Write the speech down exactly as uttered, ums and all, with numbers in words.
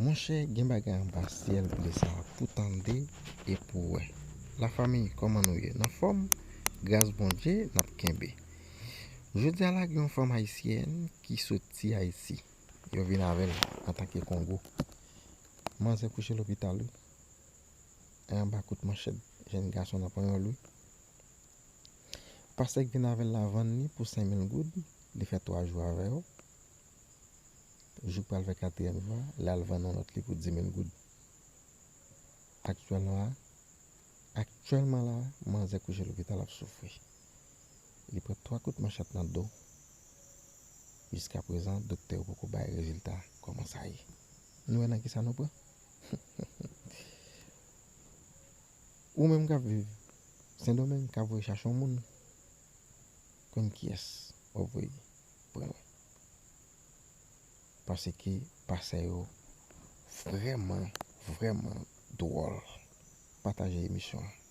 Monchè, gen bagay anba syèl blè sa a pou tande e pou wè. Lafanmi, kòman nou ye? Nan fòm? Gras Bondye, n ap kenbe. Jodi a la, gen yon fanm ayisyèn ki soti Ayiti. Yo vin avè l antanke Kongo. Manzè kouche lopital, wi. Anba kout manchèt jèn gason nan panyòl, wi. Pastè k vin avè l la vann li pou senk mil goud, li fè twa jou avè yo. Jou k pral fè katriyèm jou a, l al vann yon lòt li pou dis mil goud. Aktyèlman la, aktyèlman la, manzè kouche lopital ap soufri. Li pran twa kout manchèt nan do. Jiskaprezan, doktè yo poko bay rezilta kòman sa ye. Nou wè nan kisa nou pran? Ou menm k ap viv Sendomeng, k ap voye chache yon moun, konn kiyès w ap voye pran l. Paske pastè yo vrèman, vrèman dwòl. Pataje emisyon an.